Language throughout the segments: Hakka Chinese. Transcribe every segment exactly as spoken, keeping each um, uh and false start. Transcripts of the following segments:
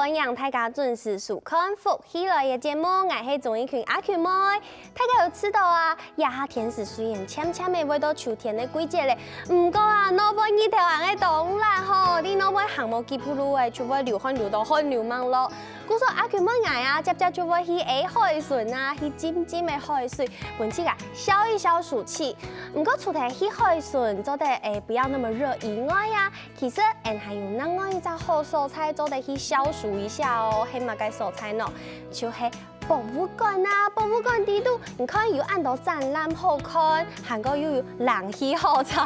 歡迎大家準時收看《福氣來了》節目，𠊎係鍾意群阿群妹。大家有知道啊，這下天時雖然漸漸仔會到秋天个季節咧，毋過啊，外背日頭恁个當辣吼，在外背行無幾步路仔，就會流汗流到汗流吂囉。故所阿群妹𠊎啊，輒輒就會去掖海筍啊，去浸浸仔海水，分自家消一消暑氣。毋過除忒去海筍做得，欸，不要那麼熱以外啊， 其實，𫣆還有另外一隻好所在做得去消暑一下哦，係麼个所在呢？就係博物館啊，博物館裡肚，你看有恁多展覽好看，還過又有冷氣好吹，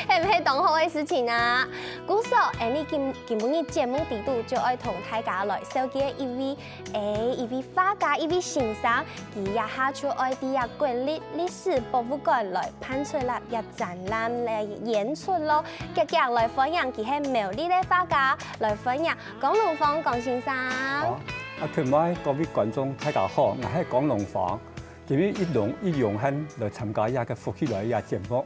係毋係當好个事情啊？故所，𫣆俚今，今晡日節目裡肚就愛同大家來紹介一位，欸，一位畫家，一位先生，佢這下就愛在這國立歷史博物館來辦出來這展覽个演出囉。 遽遽來歡迎佢係苗栗个畫家，來歡迎江龍芳江先生。好，啊，各位各位觀眾，大家好，𠊎係江龍芳。今日一榮，一榮幸來參加這个福氣來這節目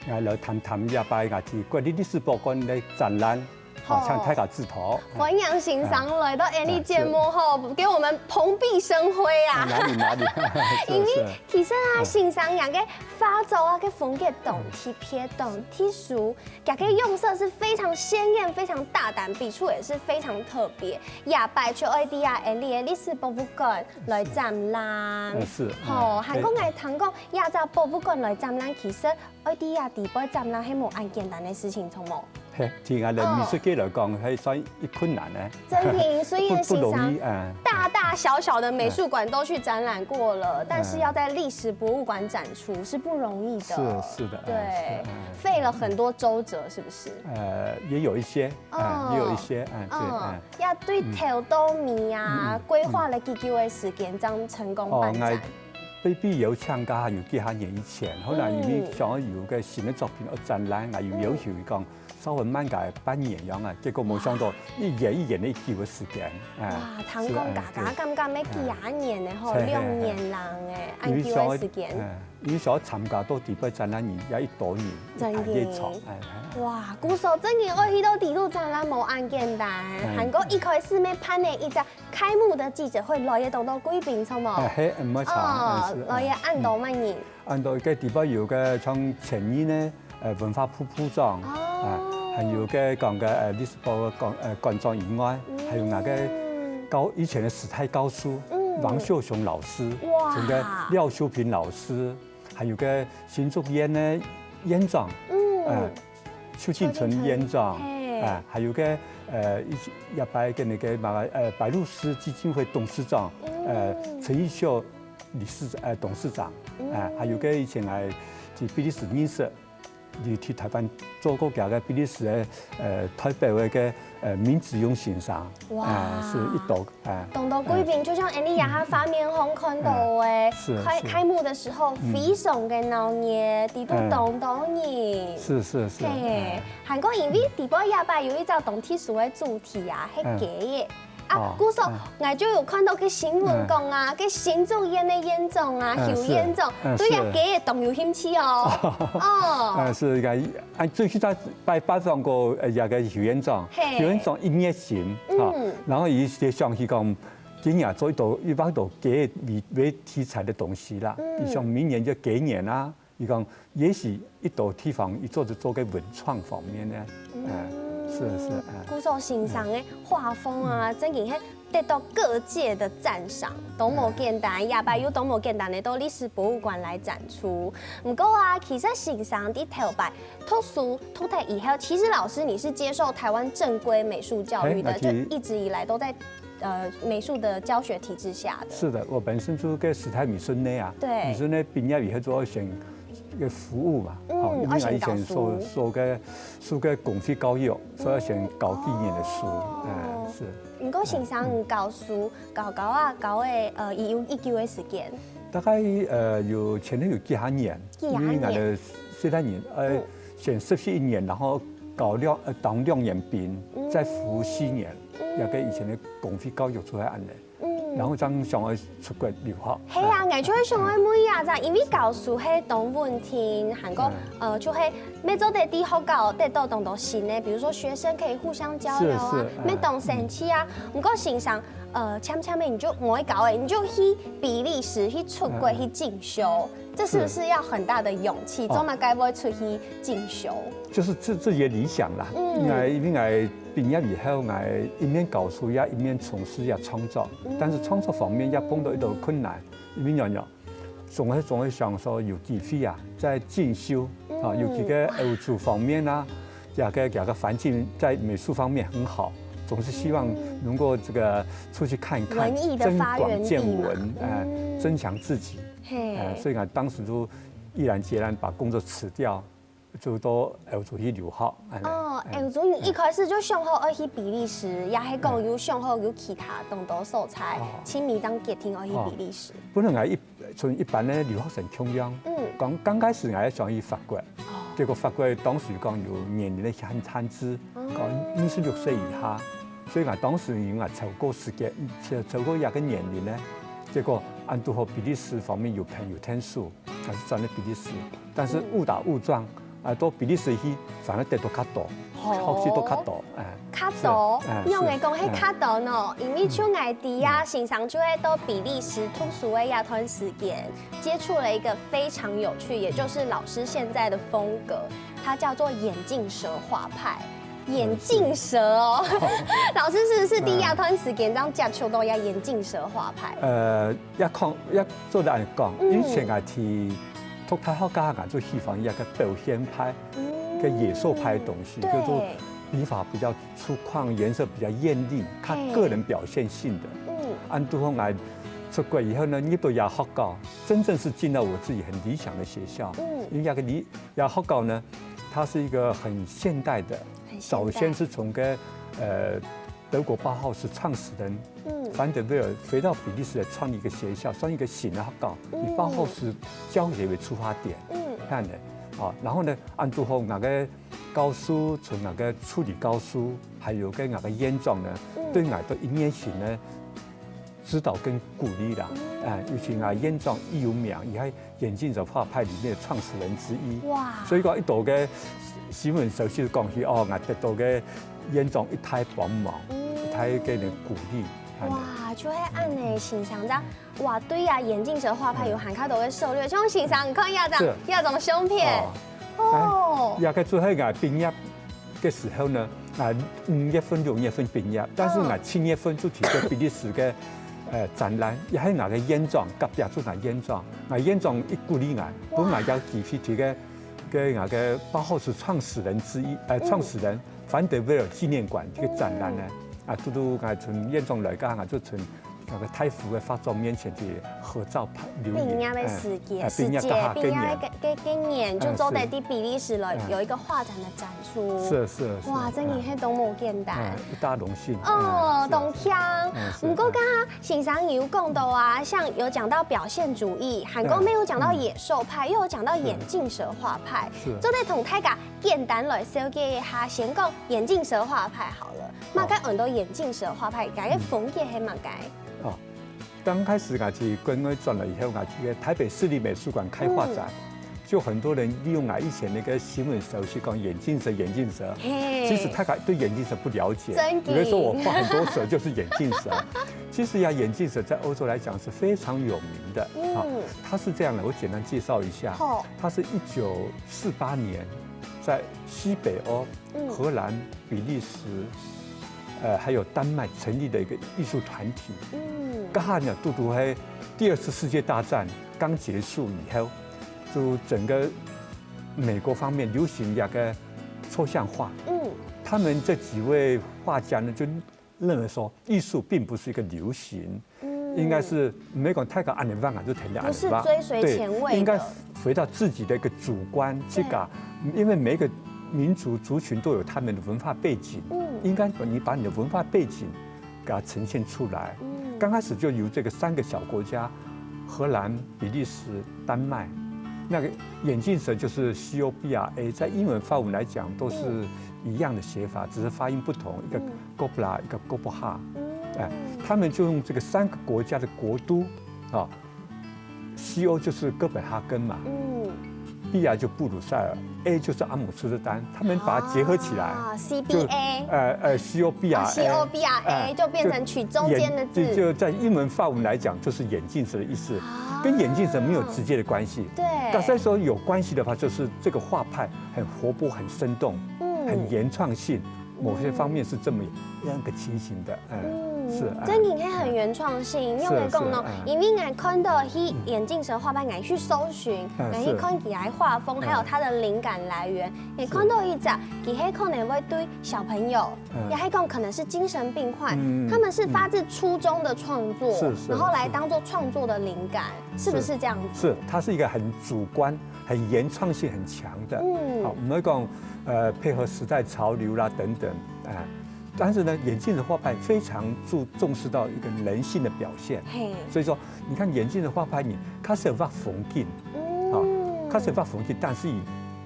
，𠊎來談談這擺𠊎在國立歷史博物館个展覽，好，好。請大家指導。歡迎先生來到𫣆俚節目吼，給我們蓬蓽生輝啊！哪裡，哪裡？是，因為是。其實啊，嗯。先生這个畫作啊，个風格當特別，當特殊。 佢个用色是非常鮮豔、非常大膽，筆觸也是非常特別。這擺就愛在啊，𫣆俚个歷史博物館來展覽。嗯，是，吼，嗯，還過𠊎聽講，這隻博物館來展覽，其實愛在這裡背展覽係無恁簡單个事情，著無？嘿，對𠊎等美術界來講，哦。還算一困難呢。真的，所以不，不容易，先生，嗯。大大小小的美術館都去展覽過了，嗯。但是要在歷史博物館展出是不容易的。是，是的，嗯，對，是，嗯。費了很多周折，是不是？ 是。呃，也有一些，哎，哦。也有一些，哎，對，哦，哎。也對頭到尾啊，嗯，嗯，規劃了幾久个時間，正成功辦展。哦，𠊎被，被邀請个還有幾下年以前，後來因為想要有个新个作品要展覽，𠊎有要求佢講，稍微慢个半年樣啊，結果無想到一延一延个久个時間，哎。哇，聽講是，哎，加加減減个幾下年个吼，對。嘿，嘿，嘿。兩年零个，恁久个時間。因為想要，哎。 因為想要參加到裡背展覽，也一多年，真个。一排个場，哎，哎。哇，故所真个愛去到裡肚展覽無恁簡單，嗯。還過一開始乜辦个一隻開幕的記者會，來个當多貴賓，著無？哎，嘿，嗯，沒錯，哦，哎，是，來个恁多麼人？嗯，恁多个裡背有个像前任个，呃，文化部部長，哦。啊，還有个講个，呃，歷史博物館，呃，館長以外，嗯。還有𠊎个教，以前个時代教授，嗯。王秀雄老師，哇。還有个廖修平老師， 還有个新竹縣个縣長，嗯。呃，邱進成縣長，邱進成，嘿。呃，還有个，呃，一，一擺个那个嘛，呃，白鷺鷥基金會董事長，嗯。呃，陳奕秀理事，呃，董事長，嗯。呃，還有个以前𠊎在比利時認識，佢去台灣做過佢个比利時个，呃，代表个个，呃，閔子閔先生，哇。呃，係一到 哎。當多貴賓，哎。就像𫣆俚這下畫面上看到个，哎，是，開，是。開幕的時候，嗯。非常个鬧熱，裡肚當多人。哎。是，是，是，嘿，哎。還過因為裡背這擺有一隻當特殊个主題啊，係雞仔。哎。啊，哦，故所，哎。𠊎就有看到个新聞講啊，哎。个新竹縣个縣長啊，哎，邱縣長，是，哎，對啊，是。雞仔當有興趣哦。哦。哎，是，應該 啊，最近在拜，拜訪過，呃，這个邱縣長，嘿。邱縣長一熱心，嗯。哈，然後佢就想起講，今年做一道，一百多个為，為題材的東西啦。嗯。佢想明年就雞年啊，佢講也許一到地方，佢做得做个文創方面呢。嗯。哎，是，是，哎。故所先生个畫風啊，嗯。真个係 得到各界的讚賞，都無簡單，這擺又都無簡單个到歷史博物館來展出。毋過啊，其實先生在頭擺讀書讀忒以後，其實老師你是接受台灣正規美術教育的，嘿，那其實就一直以來都在，呃，美術的教學體制下的。是的，我本身就是个時代美術系啊，對。美術系畢業以後就愛選一个服務嘛，嗯，好，因為以前受，愛選教書。受个，受个公費教育，所以愛選高技能的書，哦。哎，是。 毋過先生教書，教教啊，教个，呃，已有幾久个時間？大概，呃，有前頭有幾下年，幾下年。因為𠊎个細漢人，呃，嗯。先實習一年，然後教兩，呃，當兩年兵，嗯。再服務四年，嗯。這个以前个公費教育出來恁呢。嗯。然後正想愛出國留學。係啊，𠊎就會想愛問一下，因為教書係當穩定，還過，嗯。呃，就係每做得在學校得到當多新的，比如說學生可以互相交流啊，是，是，嗯。每當生趣啊。毋過先生，呃，漸漸的你就毋會搞誒，你就去比利時去出國，嗯。去進修。 這是不是要很大的勇氣？哦。做麼个會出去進修？就是自，自己的理想啦。嗯。𠊎，因為𠊎畢業以後，𠊎一面教書，也一面從事也創作。嗯。但是創作方面也碰到一些困難，因為樣樣，總係，總係想說有機會啊，在進修啊，嗯。尤其在歐洲方面啊，這個，這個環境在美術方面很好，總是希望能夠這個出去看一看，文藝的發源地嘛。增廣見聞，哎，嗯。增強自己。 嘿。呃，所以啊，當時就毅然決然把工作辭掉，就到歐洲去留學，恁呢。哦，哎，歐洲你一開始就想好愛去比利時，也係講有想好有其他當多所在，哎。哦。盡尾正決定愛去比利時。哦。本來𠊎一，像一般的留學生共樣，嗯。剛，剛開始𠊎想去法國，哦。結果法國當時講有年齡的限，限制，哦。講二十六歲以下，所以𠊎當時因為𠊎超過時間，超過一個年齡呢，結果恁堵好比利時方面有朋友𢯭手， 還係轉去比利時，但是誤打誤撞，啊，到比利時去，反而得到較多，哦。學習到較多，哎，較多，是，哎，仰會講係較多呢？是，嗯。因為像𠊎知啊，嗯。先生就係到比利時讀書个這段時間，接觸了一個非常有趣，也就是老師現在的風格，它叫做眼鏡蛇畫派。 眼鏡蛇哦。老師是不是在這段時間正接觸到這眼鏡蛇畫派？呃，也講，也做得恁講，嗯。以前𠊎去讀大學該下，𠊎就喜歡一個表現派，嗯。个野獸派的東西，對。叫做筆法比較粗獷，顏色比較豔麗，較個人表現性的。嘿。嗯。恁堵好𠊎出國以後呢，入到這學校，真正是進到我自己很理想的學校。嗯。因為這個理，這學校呢，它是一個很現代的， 很現代。早先是從个，呃，德國包豪斯創始人，嗯。凡德威尔回到比利時來創立一個學校，創立一個新的學校，嗯。以包豪斯教學為出發點，嗯。恁呢，啊，然後呢，恁堵好𠊎个教書，從𠊎个助理教書，還有个𠊎个院長呢，嗯。對𠊎个音樂型呢， 指導跟鼓勵啦。嗯。哎，尤其𠊎院長葉永明，佢係眼鏡蛇畫派裡面的創始人之一。哇。所以講，一到个新聞消息講起，哦，𠊎得到个院長一大幫忙，嗯。一大个人鼓勵，恁呢。哇，就係恁呢，先生這，哇，對啊，眼鏡蛇畫派有還較多个涉獵。像先生，你看一下這，是。這種相片。哦。哦。哎，這個就係𠊎畢業 个時候呢，啊，五月份、六月份畢業，但是𠊎七月份就去到比利時个，呃，展覽，也係𠊎个院長，隔壁就𠊎院長，𠊎院長一鼓勵𠊎，分𠊎有機會去个，个𠊎个包豪斯創始人之一，呃，創始人凡德威尔紀念館這個展覽呢，啊，堵堵𠊎從院長來个，𠊎就從 該個大幅个畫作面前去合照拍留影。畢業个時節，哎，哎，畢業个時節，該下，畢業个年。个，个，个年就做得在比利時了，哎。有一個畫展的展出。是，是，是。哇，真的係多麼簡單。哎，一大榮幸。哦，哎，是，當慶。哎，是，毋過剛剛先生有講到啊，像有講到表現主義，還過沒有講到野獸派，嗯。又有講到眼鏡蛇畫派，是。做得同大家簡單來紹介一下，先講眼鏡蛇畫派好了。 麼个安到眼鏡蛇畫派，該个風格係麼个？哦，剛開始𠊎去國外轉來以後，𠊎去个台北市立美術館開畫展，嗯。就很多人利用𠊎以前那個新聞時候去講眼鏡蛇，眼鏡蛇。嘿。其實大家對眼鏡蛇不了解，真的。以為說我畫很多蛇就是眼鏡蛇。其實呀，眼鏡蛇在歐洲來講是非常有名的。嗯。啊，它是這樣的，我簡單介紹一下。好。它是一九四八年在西北歐 嗯。荷蘭、比利時，呃，還有丹麥成立的一個藝術團體。嗯。該下呢，堵堵係第二次世界大戰剛結束以後，就整個美國方面流行一個抽象畫。嗯。他們這幾位畫家呢，就認為說藝術並不是一個流行， 嗯。應該是毋係講大家恁樣畫啊，就跈等恁樣畫。不是追隨前衛的。對，應該回到自己的一個主觀去搞，對。因為每一個民族族群都有他們的文化背景，嗯。應該你把你的文化背景給它呈現出來。嗯。剛開始就由這個三個小國家，荷蘭、比利時、丹麥，那個眼鏡蛇就是 C O B R A，在英文發文來講都是一樣的寫法，嗯。只是發音不同，一個 嗯。Cobra，一個 Cobra。嗯。哎，他们就用这个三个国家的国都，啊，西欧就是哥本哈根嘛，嗯，比亚就布鲁塞尔，A就是阿姆斯特丹，他们把它结合起来，啊，就，C B A。呃，呃，C O B R A，啊，C O B R A，哎，就变成取中间的字。就眼，就，就在英文范文来讲，就是眼镜蛇的意思，啊。跟眼镜蛇没有直接的关系。对。那所以说有关系的话，就是这个画派很活泼、很生动、嗯。很原创性，某些方面是这么样一个情形的。 哎，嗯，是，哎。真的，佢很原创性，是，因為講呢，是，哎。因為𠊎看到佢眼鏡蛇畫派，𠊎去搜尋，嗯，𠊎去看佢个畫風，是。還有佢个靈感來源，嗯。𠊎看到一隻，佢係可能會對小朋友，嗯。也係講可能是精神病患，嗯，他們是發自初衷的創作，嗯。是，是，然後來當做創作的靈感，是。是不是這樣子？是，它是一个很主观、很原创性很强的。嗯。好，我们会讲，呃，配合时代潮流啦等等，哎， 但是呢，眼镜蛇画派非常注，重视到一个人性的表现。嘿。所以说，你看眼镜蛇画派，你，它是有画风景，嗯。啊，它是有画风景，但是以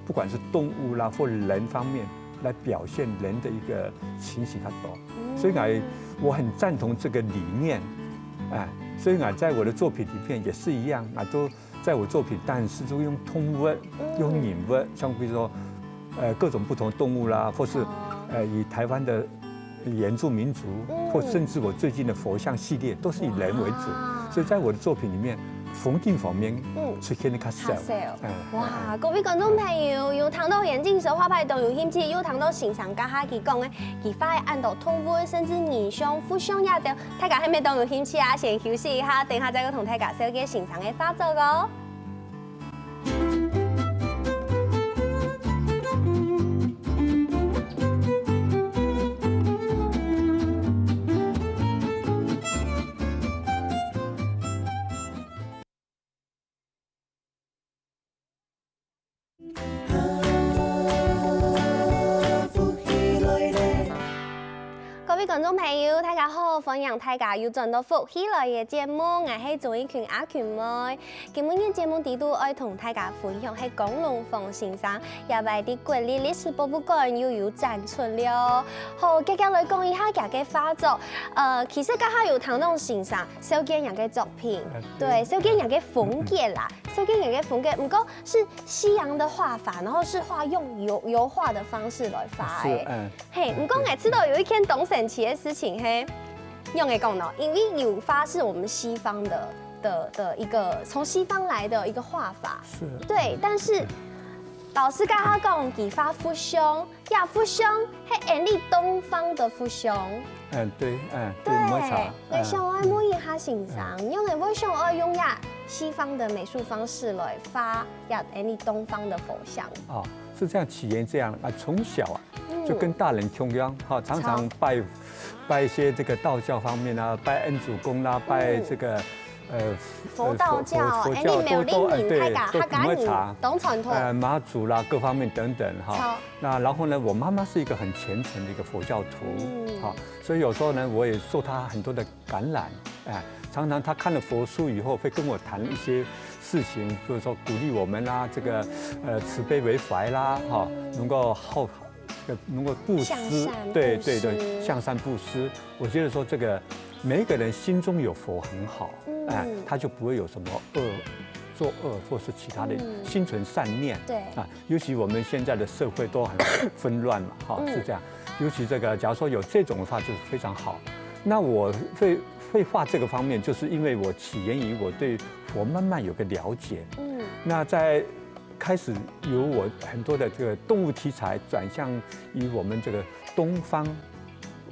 不管是动物啦或人方面来表现人的一个情形，它都。嗯。所以呢，我很赞同这个理念，哎，所以呢，在我的作品里面也是一样，啊，都 在我作品，但是就用动物，嗯。用人物，像比如说，呃，各种不同动物啦，或是，哦。呃，以台湾的原住民族，嗯。或甚至我最近的佛像系列，都是以人为主。哇。所以在我的作品里面，风景方面，嗯。出现的较少。较少。嗯，哇，嗯。各位观众朋友，有聽到眼鏡蛇畫派當有興趣，有聽到先生頭下佢講个，佢畫个恁多動物，甚至人像、佛像也都 大家係毋係當有興趣啊？先休息一下，等下再過同大家紹介先生个畫作哦。 各位觀眾朋友，大家好，歡迎大家又轉到福氣來了節目，𠊎係鍾意群阿群妹。今晡日節目裡肚愛同大家分享係江龍鳳先生，這擺在國立歷史博物館又有展出了。好，遽遽來講一下佢个畫作。呃，其實頭下有聽到先生紹介佢个作品，哎，對。對，紹介佢个風格啦，紹介佢个風格，毋過 是西洋的畫法，然後是畫用油，油畫的方式來畫欸。是，嗯。嘿，毋過𠊎知道有一件當神奇的事情，嘿，仰會講呢？因為油畫是我們西方的，的，的一個，從西方來的一個畫法。是。對，但是老師頭下講佢畫佛像，呀，佛像，係𠊎俚東方的佛像。嗯，對，嗯，對，對，沒錯，嗯。𠊎想愛問一下先生，嗯。仰會想愛用這西方的美術方式來畫 呀，𠊎俚東方的佛像。哦，是這樣，起源這樣啊，從小啊，嗯。就跟大人共樣，哈，常常拜，拜一些這個道教方面啊，拜恩主公啦，拜這個，嗯。呃，佛道教，佛，佛，佛教，都，都，呃，對，都，都，都會查。當傳統。呃，媽祖啦，各方面等等，哈。好。那然後呢，我媽媽是一個很虔誠的一個佛教徒，嗯。哈，所以有時候呢，我也受她很多的 感染，哎，常常她看了佛书以後，會跟我談一些事情，比如說鼓勵我們啦，這個，呃，慈悲為懷啦，哈，能夠好，這個能夠布施，向善布施。對，對，對，向善布施。我覺得說這個每一個人心中有佛很好，嗯。哎，他就不會有什麼惡，作惡或是其他的，嗯。心存善念，對。啊， 尤其我們現在的社會都很紛亂嘛，哈，嗯。是這樣。尤其這個，假如說有這種的話，就是非常好。那我會，會畫這個方面，就是因為我起源於我對佛慢慢有個了解。嗯。那在開始由我很多的這個動物題材轉向於我們這個東方，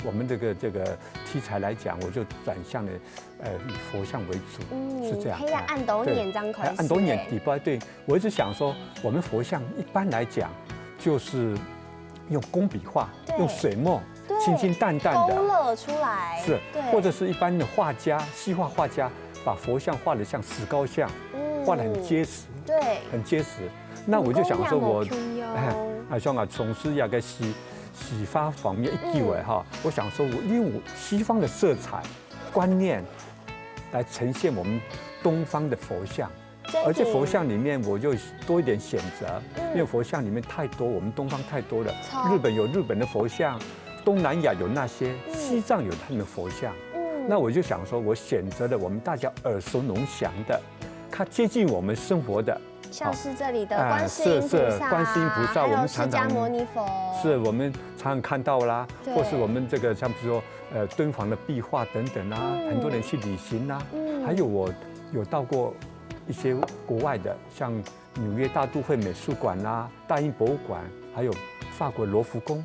我們這個，這個題材來講，我就轉向了 呃，以佛像為主，嗯，是這樣。嘿呀，哎，恁多年這樣開始，對，哎，恁多年欸。底背，對，我一直想說，我們佛像一般來講就是用工筆畫，對。用水墨，對，清清淡淡的。勾勒出來，是，對。或者是一般的畫家，西畫畫家把佛像畫得像石膏像，嗯，畫得很結實，對。很結實。那我就想說我，嗯，跟我們一樣哦。哎，啊，像啊，從事那個西，西畫方面一句話哈，嗯。我想說我利用西方的色彩， 观念来呈现我们东方的佛像。真的。而且佛像里面我就多一点选择，嗯。因为佛像里面太多，我们东方太多了。错。日本有日本的佛像，东南亚有那些，嗯。西藏有他们的佛像。嗯。那我就想说，我选择了我们大家耳熟能详的，它接近我们生活的，像是这里的观世音菩萨啊，啊，是，是，观世音菩萨，还有释迦牟尼佛。我们常常看到，是，我们常常看到啦，对。或是我们这个像比如说，呃，敦煌的壁画等等啊，嗯。很多人去旅行啊，嗯。还有我有到过一些国外的，像纽约大都会美术馆啦、大英博物馆，还有法国罗浮宫，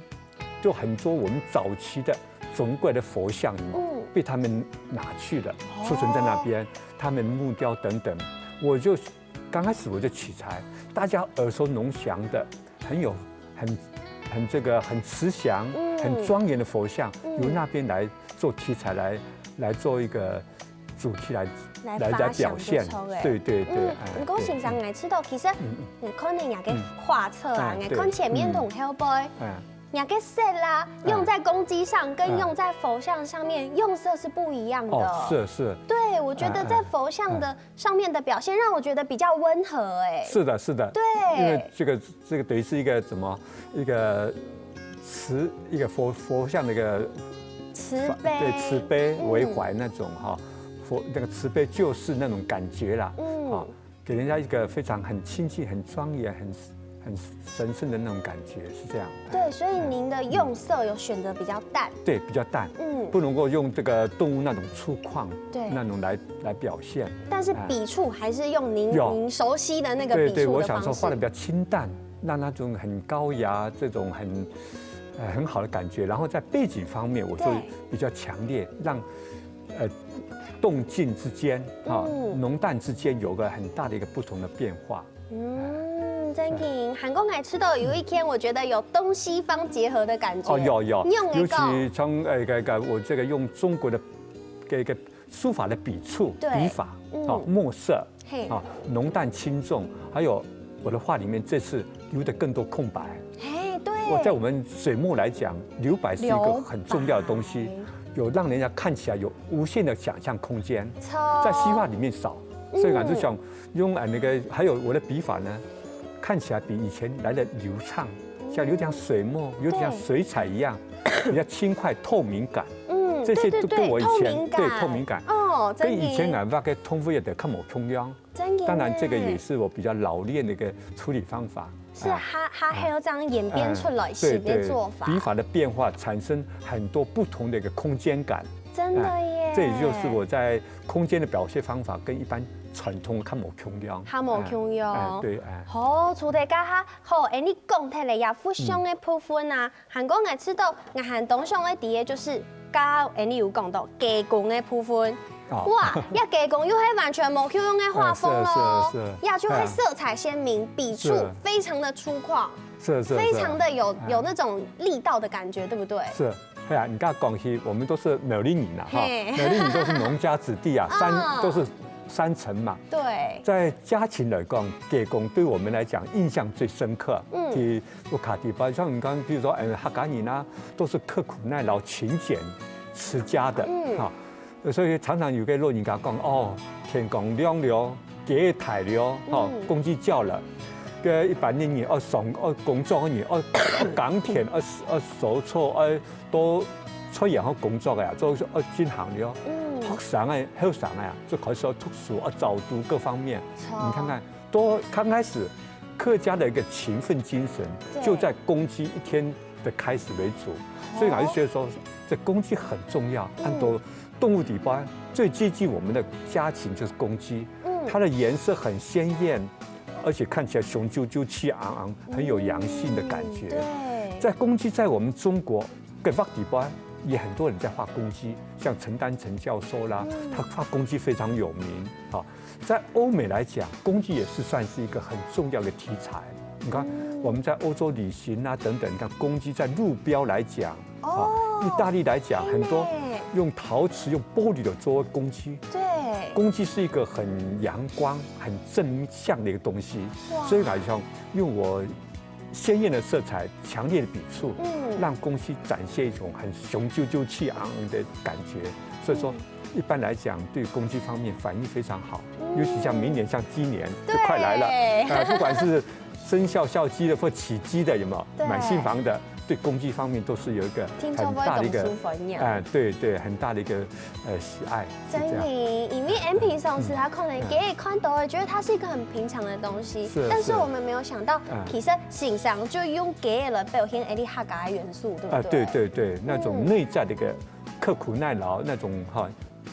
就很多我们早期的中国的佛像，有没有？嗯。被他们拿去了，哦。贮存在那边，他们木雕等等。我就，刚开始我就取材，大家耳熟能详的，很有，很，很这个，很慈祥、嗯。很庄严的佛像，嗯。由那边来做题材来，来做一个主题来，来，来发想就对了。来表现。对，对，对，嗯，哎，不过先生，对。𠊎知道，其实，嗯，嗯。你看你那个画册啊，嗯。哎，你看前面同后背，对。嗯。哎。 你个色啦，哎。用在公鸡上，跟用在佛像上面，哎。用色是不一样的。哦，是，是。对，我觉得在佛像的，哎，哎。上面的表现，让我觉得比较温和，哎。是的，是的。对。因为这个，这个等于是一个什么，一个慈，一个佛，佛像的一个慈悲。对，慈悲为怀那种哈，嗯。佛，那个慈悲救世那种感觉啦，嗯。啊。 给人家一个非常很亲近、很庄严、很，很神圣的那种感觉，是这样。对，所以您的用色有选择比较淡。对，比较淡，嗯。不能够用这个动物那种粗犷，对。那种来，来表现。但是笔触还是用您，哎。有。您熟悉的那个笔触的方式。对，对，我想说画得比较清淡，让那种很高雅、这种很，呃，很好的感觉，然后在背景方面，我说对。比较强烈，让 呃，动静之间，哈，嗯。浓淡之间有个很大的一个不同的变化。嗯，真的。还過𠊎知道有一天，我觉得有東西方结合的感覺。哦，有，有。用得到。尤其从，呃，个，个，我这个用中国的，个，个书法的笔触，对。笔法，嗯。哦，墨色， 嘿。啊，浓淡轻重，还有我的画里面这次留得更多空白。嘿，对。我在我们水墨来讲，留白是一个很重要的东西，留白。有让人家看起来有无限的想象空间，错。在西画里面少，嗯。所以我就想用，呃，那个，还有我的笔法呢，看起来比以前来得流畅，像有点水墨，有点像水彩一样，对。比较轻快、透明感。嗯，这些都跟我以前，对，对，对，透明感。透明感。哦，跟以前真的。俺画个通风也得看我共样。 真的耶。当然，这个也是我比较老练的一个处理方法。是，哎。哈，哈，哎。还有这样演变出来，哎，新的做法。对，对，笔法的变化产生很多不同的一个空间感。真的耶。哎，这也就是我在空间的表现方法跟一般传统的看我共样。看我共样。哎，哎，对，哎。好，除了刚刚好，哎，你讲起来呀，互相的部分啊， 還過𠊎知道，𠊎還當想愛知个就係，剛剛你有講到雞公个部分。哦。哇，這雞公又係完全無共樣个畫風咯。哎，是，是，是。呀，就會色彩鮮明，哎。筆觸非常的粗獷，是。是，是，是。非常的有，哎。有那種力道的感覺，對不對？是，哎呀，你剛剛講起，我們都是苗栗人啊，哈，嘿。苗栗人都是農家子弟啊，山，嗯。都是山城嘛。對。在家庭來講，雞公對我們來講印象最深刻。嗯。第 屋下底背，像你看，比如說，呃，客家人啊，都是刻苦耐勞、勤儉持家的，嗯。哈。所以常常有个老人家講，哦，天光亮了，雞仔啼了，哈，嗯。公雞叫了，該一般的人愛上，愛工作的人，愛，愛耕田，愛，愛收作，愛到出園好工作个啊，做，愛進行了。嗯。學生啊，後生啊，就開始要讀書，要早讀各方面。錯。你看看， 都剛開始，客家的一個勤奮精神，對。就在公雞一天的開始為主，哦。所以我就覺得說，這公雞很重要，嗯。恁多動物底背，最接近我們的家禽就是公雞，嗯。它的顏色很鮮豔，而且看起來雄赳赳、氣昂昂，很有陽性的感覺。嗯，對。在公雞在我們中國，在畫底背也很多人在畫公雞，像陳丹成教授啦，嗯。他畫公雞非常有名，好， 在歐美來講，公雞也是算是一個很重要的題材。你看，嗯。我們在歐洲旅行啊等等，你看公雞在路標來講，哦，啊，義大利來講，很多用陶瓷、用玻璃的做公雞。對。公雞是一個很陽光、很正向的一個東西，哇。所以我想用我鮮豔的色彩、強烈的筆觸，嗯。讓公雞展現一種很雄赳赳、氣昂昂的感覺。所以說，嗯。 一般來講，對公雞方面反應非常好，嗯。尤其像明年，像雞年就快來了，對。呃，不管是生肖屬雞的或屬雞的，有沒有？對。買新房的，对工具方面都是有一个很大的一个，听众会懂书分呀。哎，对对，很大的一个呃喜爱，是这样。真的，因为 M P 上是他可能给看到的，觉得它是一个很平常的东西，是但是我们没有想到，其实欣赏就用给了表现 Eddie 哈嘎的元素，对不对？啊，对对对，那种内在的一个刻苦耐劳，那种哈，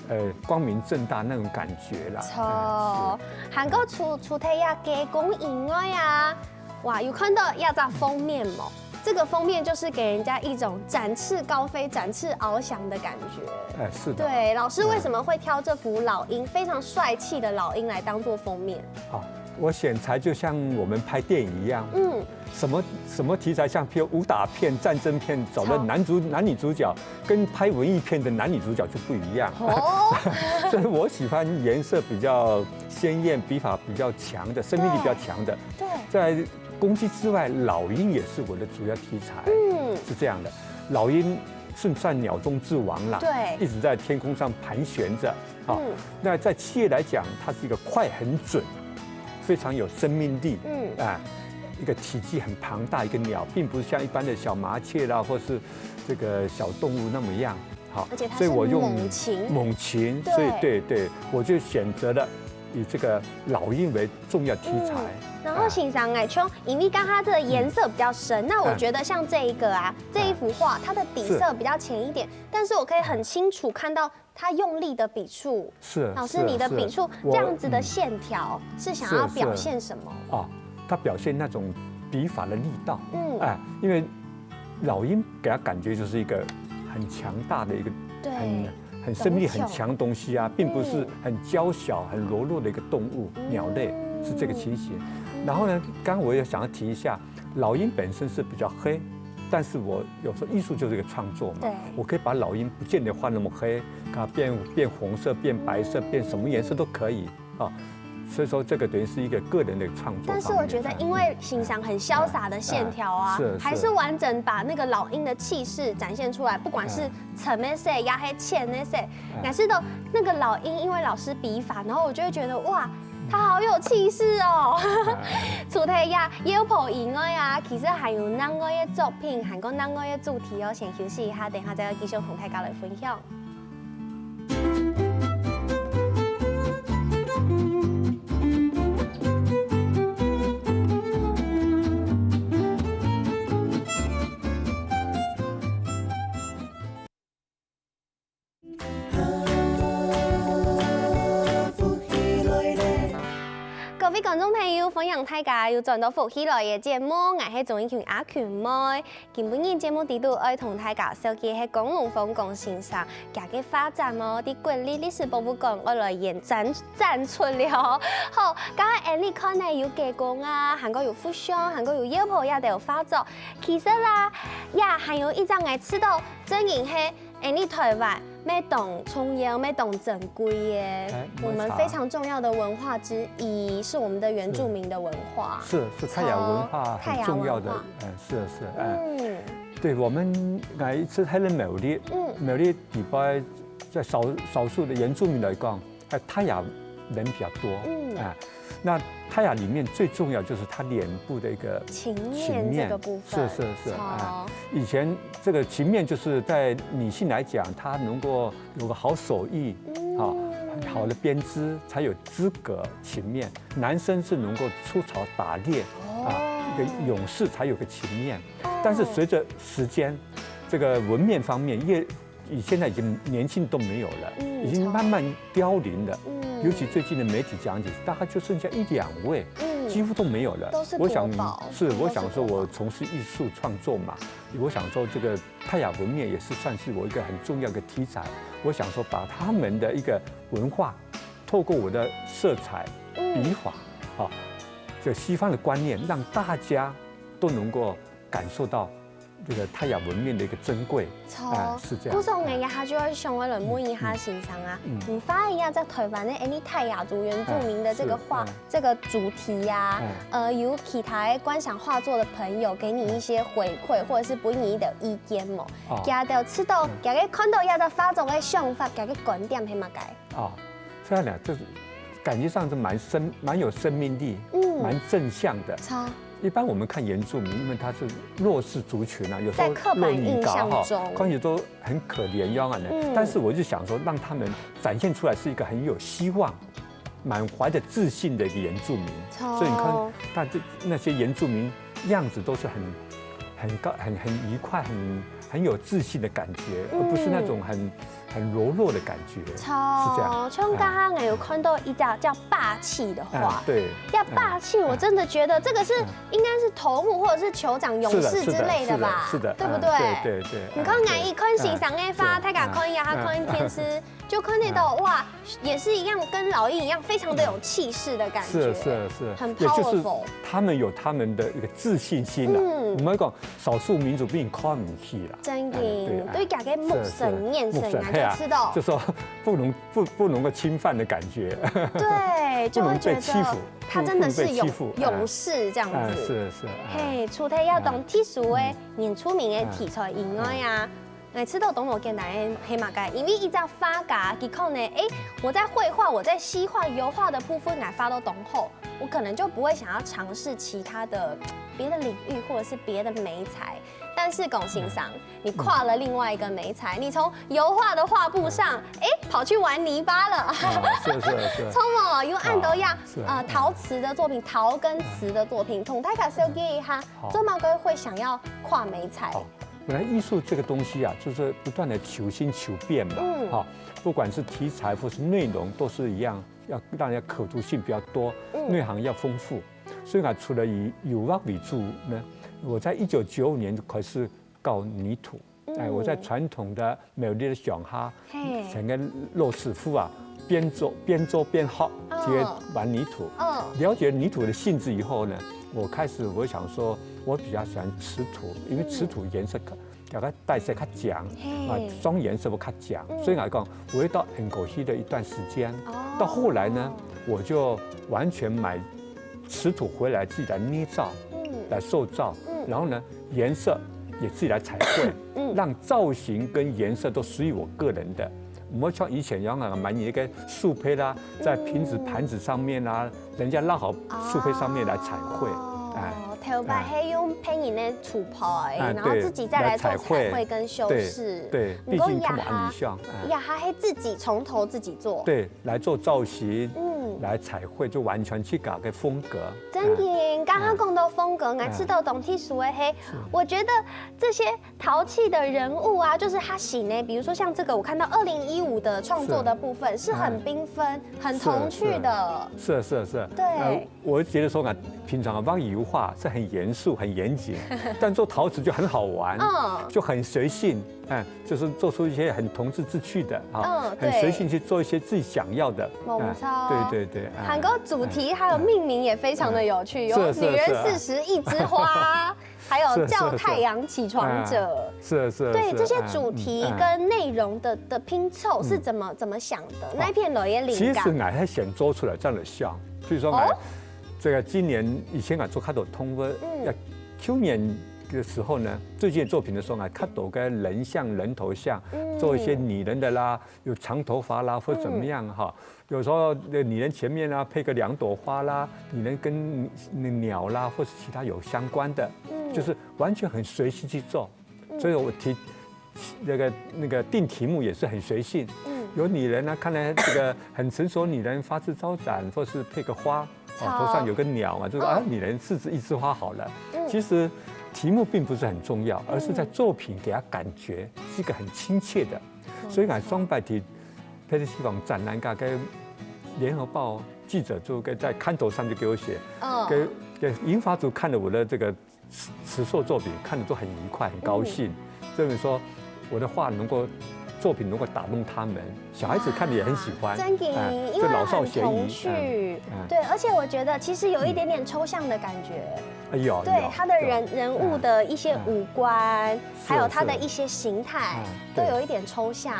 呃，光明正大那种感觉啦。错，韩国除除了要给工以外啊，哇，有看到要在封面嘛？这个封面就是给人家一种展翅高飞、展翅翱翔的感觉。哎，是的。对，老师为什么会挑这幅老鹰，非常帅气的老鹰来当做封面？啊，我选材就像我们拍电影一样，嗯，什么什么题材，像譬如武打片、战争片，找的男主男女主角跟拍文艺片的男女主角就不一样。哦，所以我喜欢颜色比较鲜艳、笔法比较强的、生命力比较强的。对，在公鸡之外，老鹰也是我的主要题材。嗯，是这样的，老鹰是算鸟中之王啦，对，一直在天空上盘旋着。好，那在企业来讲，它是一个快、很准、非常有生命力，嗯，啊，一个体积很庞大一个鸟，并不是像一般的小麻雀啦，或是这个小动物那么样。好，而且它是猛禽，猛禽，所以对对，我就选择了以这个老鹰为重要题材。然后欣赏哎，像因为刚刚它的颜色比较深，那我觉得像这一个啊，这一幅画，它的底色比较浅一点，但是我可以很清楚看到它用力的笔触。是，老师，你的笔触这样子的线条是想要表现什么？哦，它表现那种笔法的力道。嗯，哎，因为老鹰给他感觉就是一个很强大的一个，对，很很生命力很强的东西啊，并不是很娇小、很柔弱的一个动物、鸟类，是这个情形。然后呢，刚刚我也想要提一下，老鹰本身是比较黑，但是我有时候艺术就是一个创作嘛，对，我可以把老鹰不见得画那么黑，给它变变红色、变白色、变什么颜色都可以啊。所以说，这个等于是一个个人的创作。但是我觉得，因为欣赏很潇洒的线条啊，是还是完整把那个老鹰的气势展现出来，不管是深的色也是浅的色，但是都那个老鹰，因为老师笔法，然后我就会觉得哇，他好有气势哦。除了呀，妖婆以外啊，其实还有另外的作品，还有另外的主题哦。先休息一下，等一下再继续同大家来分享。 各位观众朋友，欢迎大家又转到福氣來了節目，𠊎係鍾意群阿群妹。今晡日節目裡肚愛同大家紹介係江龍鳳江先生，佢个畫展哦，在國立歷史博物館愛來延展展出了。好，剛剛𠊎俚看呢有雞公啊，還過有佛像，還過有妖婆這兜畫作。其實啦，也還有一張𠊎知道，真正係 𠊎俚臺灣乜當重要、乜當珍貴个，我們非常重要的文化之一，是我們的原住民的文化。是，是泰雅文化很重要的，泰雅文化。嗯，是，是，哎。嗯。對，我們來自泰雅苗栗，嗯，苗栗地方在少少數的原住民來講， 呃，泰雅人比較多，嗯，啊，那泰雅裡面最重要就是她臉部的一個情面情面，這個部分，是是是，啊，以前這個情面就是在女性來講，她能夠有個好手藝，嗯，啊，好的編織，才有資格情面。男生是能夠出草打獵，啊，哦，一個勇士才有個情面。哦，但是隨著時間，這個紋面方面越 已現在已經年輕都沒有了，嗯，已經慢慢凋零了。嗯，尤其最近的媒體講起，大概就剩下一兩位，嗯，幾乎都沒有了。都是國寶，我想是，都是國寶。我想說，我從事藝術創作嘛，我想說這個泰雅紋面也是算是我一個很重要的題材。我想說，把他們的一個文化，透過我的色彩、嗯，筆法，啊，這西方的觀念，讓大家都能夠感受到 這個泰雅紋面的一個珍貴。著，啊，是這樣。故所𠊎這下就愛想愛來問一下先生啊，嗯，你畫个這隻臺灣个恁呢泰雅族原住民的這個畫，嗯，是，嗯，這個主題呀，嗯，呃，有其他个觀賞畫作的朋友給你一些回饋，或者是分你一點意見無？哦，佢兜知道，嗯，佢个看到這隻畫作个想法，佢个觀點係麼个？哦，這樣講，就是感覺上是蠻生，蠻有生命力，嗯，蠻正向的。著。一般我们看原住民，因为他是弱势族群啊，有时候在刻板印象中，落尾个哈，看起来都很可怜样啊。嗯。但是我就想说，让他们展现出来是一个很有希望、满怀着自信的一个原住民。所以你看，他这，那些原住民样子都是很，很高、很，很愉快、很，很有自信的感觉，而不是那种很，很柔弱的感觉。是这样。像刚刚有看到一家叫霸气的话，哎，对。要霸气，我真的觉得这个是，应该是头目或者是酋长、勇士之类的吧？是的，是的，是的，对不对？哎，对，对，对，你看，哎，对，哎，一看先生的话，哎，大家看一下，哎，他看电视，就看得到，哎，哇，也是一样，跟老鹰一样，非常的有气势的感觉，是，是，是，很powerful。也就是他们有他们的一个自信心啊。嗯。我们讲少数民族比你看不起啦。真的，哎，对，哎，对，大家目神、是，是，眼神啊，目神，嘿啊，就知道。就说不能，不，不能够侵犯的感觉。对，就会觉得不能被欺负，他真的是勇，不，不能被欺负，哎。勇士这样子。哎，是，是，哎。嘿，除了要懂特殊的，嗯，原住民的题材以外啊， 哎，知道當無簡單个係麼个？因為一隻畫家，佢可能，哎，我在繪畫，我在西畫、油畫的部分，𠊎畫到當好，我可能就不會想要嘗試其他的別的領域或者是別的媒材。但是龔先生，你跨了另外一個媒材，你從油畫的畫布上，哎，跑去玩泥巴了。啊，是，是，是。從無有恁多樣，啊，是啊。呃，陶瓷的作品，陶跟瓷的作品，同大家紹介一下，好。做麼个會想要跨媒材？好。 本來藝術這個東西啊，就是不斷地求新求變嘛，嗯。哈，不管是題材或是內容，都是一樣，要讓人家可讀性比較多，嗯。內涵要豐富。所以啊，除了以油畫為主呢，我在一九九五年就開始搞泥土，嗯。哎，我在傳統的苗栗的鄉下，嘿。成個老師傅啊，邊做，邊做邊學，哦。直接玩泥土。哦。了解泥土的性質以後呢，我開始我想說，我比較喜歡瓷土，因為瓷土顏色可 大概帶色較強，嘿。啊，裝顏色會較強，嗯。所以來講，我會到英國去的一段時間。哦。到後來呢，我就完全買瓷土回來自己來捏造，嗯。來塑造，嗯。然後呢，顏色也自己來彩繪，嗯。讓造型跟顏色都屬於我個人的。毋會像以前一樣啊，買你一個素胚啦，在瓶子、嗯。盤子上面啊， 人家落好素胚上面來彩繪，哦，哎。頭擺係用別人个圖牌，哎，然後自己再來做彩繪跟修飾。對，對，不過這下，畢竟較無恁理想，哎。這下係自己從頭自己做。對，來做造型，嗯。來彩繪，就完全自家个風格。真的，哎。剛剛講到風格，哎。𠊎知道當特殊个係，是。我覺得這些 陶器的人物啊，就是他寫呢，比如說像這個，我看到二零一五的創作的部分是很繽紛、是。很童趣的。是，是，是，是。對。呃，我覺得說啊，平常啊，畫油畫是很嚴肅、很嚴謹，但做陶瓷就很好玩，嗯。就很隨性，哎，就是做出一些很童稚之趣的，哈，嗯，很隨性去做一些自己想要的，對。無錯。哎，對，對，對，哎。還有主題還有命名也非常的有趣，哎。有女人四十一枝花。 還有叫太陽起床者。是，是，是。哎，是，是，對，是，這些主題跟內容的，哎，嗯，哎。的拼湊是怎麼，嗯。怎麼想的？哦。哪片來个靈感？其實𠊎還先做出來，這樣來想。比如說，哦。𠊎這個今年，以前𠊎做較多動物，嗯。要，去年的時候呢，最近的作品的時候，𠊎較多个人像、人頭像，嗯。做一些女人的啦，有長頭髮啦，或者怎麼樣哈。嗯。 有時候，呃，女人前面啊，配個兩朵花啦，女人跟鳥啦，或是其他有相關的，嗯。就是完全很隨性去做。嗯。所以我提，那個，那個定題目也是很隨性。嗯。有女人呢，看來這個很成熟的女人花枝招展，或是配個花，哦，頭上有個鳥啊，就說，哦。啊，女人四十一枝花好了。嗯。其實題目並不是很重要，而是在作品給她感覺是一個很親切的。嗯。所以啊，上擺提 別个地方展覽，甲个聯合報記者就跟在刊頭上就給我寫，嗯。给，给银发族看了我的这个慈，慈寿作品，看了都很愉快，很高兴。嗯。证明说我的画能够，作品能够打动他们，小孩子看了也很喜欢，啊，真的，哎，因为就老少咸宜，很童趣。嗯，嗯。对，而且我觉得其实有一点点抽象的感觉。嗯。哎，有，对，有，他的人，有。人物的一些五官，嗯。还有他的一些形态，是，是。嗯，对。都有一点抽象。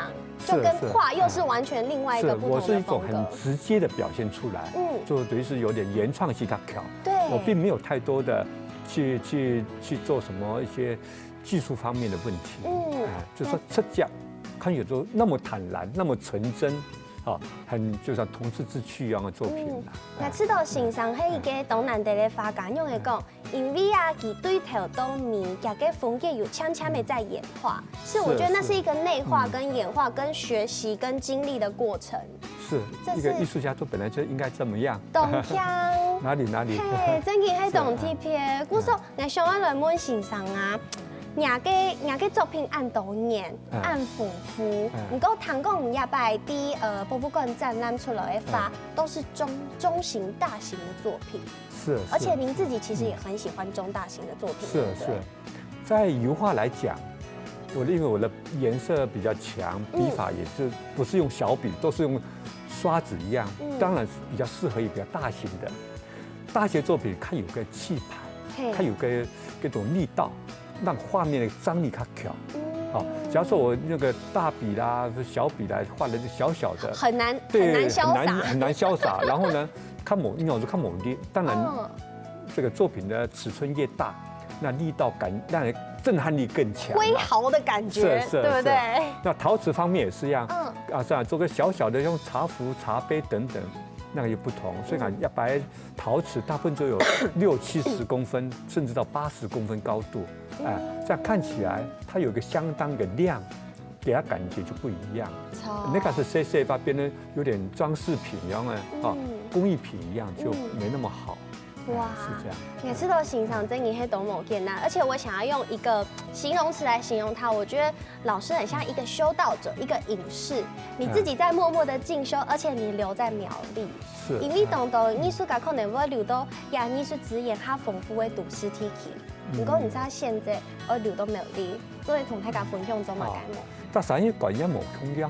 就跟画又是完全另外一个不同的风格。是，是，是。是，我是一种很直接的表现出来，嗯。就等于是有点原创性较强。对。我并没有太多的去，去，去做什么一些技术方面的问题。嗯。哎，就说出家，看有时候那么坦然，那么纯真，哦，很就像童叟之趣一样的作品啦。嗯，𠊎知道先生係一個當難得个畫家，仰會講，因為啊，佢對頭到尾，佢个風格有漸漸的在演化，是我覺得那是一個內化、跟演化、跟學習、跟經歷的過程。是，這是一個藝術家做本來就應該這麼樣。當然。哪裡哪裡？嘿，真个係當特別。故所，𠊎想要來問先生啊， 若个若个作品恁多元，恁豐富。毋過聽講你這擺在呃博物館展覽出來个畫，都是中中型、大型的作品。是，而且您自己其實也很喜歡中大型的作品，是是，在油畫來講，我因為我的顏色比較強，筆法也是不是用小筆，都是用刷子一樣，當然比較適合於比較大型的。大型作品它有個氣派，它有個這種力道， 讓畫面的張力較強。好，假如說我那個大筆啦、小筆來畫的小小的，很難，對，很難瀟灑，很難瀟灑。然後呢，較無，因為我說較無力，當然，這個作品的尺寸越大，那力道感，讓人震撼力更強嘛。揮毫的感覺，是是，對不對？那陶瓷方面也是一樣，啊，這樣做個小小的，用茶壺、茶杯等等，那個又不同。所以講，要把 陶瓷大部分都有六七十公分，甚至到八十公分高度，哎，這樣看起來它有一個相當的量，給它感覺就不一樣。那個係細細把，變得有點裝飾品一樣的，啊，工藝品一樣就沒那麼好。哇，是這樣。每次都欣賞真的係多麼簡單，而且我想要用一個形容詞來形容它，我覺得 老師很像一個修道者，一個隱士，你自己在默默的進修，而且你留在苗栗。是。因為當多藝術家可能會留到亞藝術資源較豐富的都市地區，毋過你知道現在愛留到苗栗，所以同大家分享做麼个無？大山一管也無共樣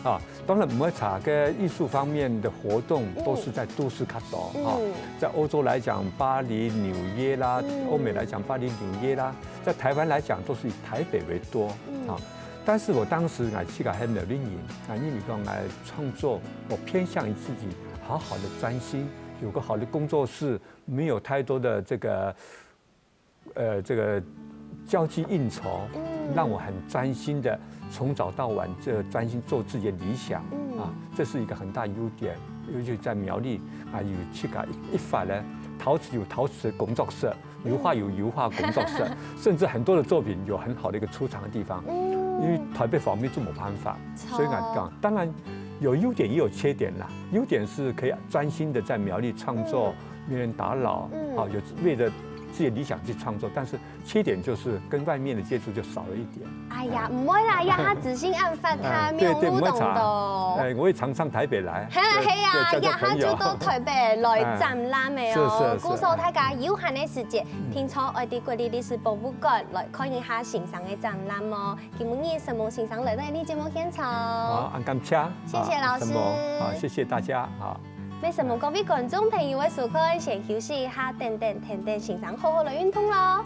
啊，當然毋會差，个藝術方面的活動都是在都市較多啊。在歐洲來講，巴黎、紐約啦；歐美來講，巴黎、紐約啦；在台灣來講，都是以台北為多啊。 但是我當時𠊎自家還沒有人，啊，因為講𠊎創作，我偏向於自己好好的專心，有個好的工作室，沒有太多的這個，呃，這個交際應酬，讓我很專心的從早到晚，這專心做自己的理想，啊，這是一個很大的優點。尤其在苗栗啊，有自家一一發呢，陶瓷有陶瓷的工作室， 油畫有油畫工作室，甚至很多的作品有很好的一個出場的地方。因為台北方面就沒辦法，所以講，當然有優點也有缺點啦。優點是可以專心的在苗栗創作，沒人打擾，啊，有為了自己的理想去創作，但是缺點就是跟外面的接觸就少了一點。 哎呀，毋會啦，呀，佢自信恁發達，哎，對對，沒有誤懂的哦。哎，我也常上台北來，係啊，係啊，呀，佢就到台北來展覽个哦。是是是，故所大家有閒个時節，定著愛到國立歷史博物館來看一下先生个展覽哦。今晡日承蒙先生來到𠊎等節目現場。好，恁感謝。謝謝老師。啊，承蒙，好，謝謝大家，好。也承蒙各位觀眾朋友个收看，先休息一下，等等，等等先生好好來運動囉。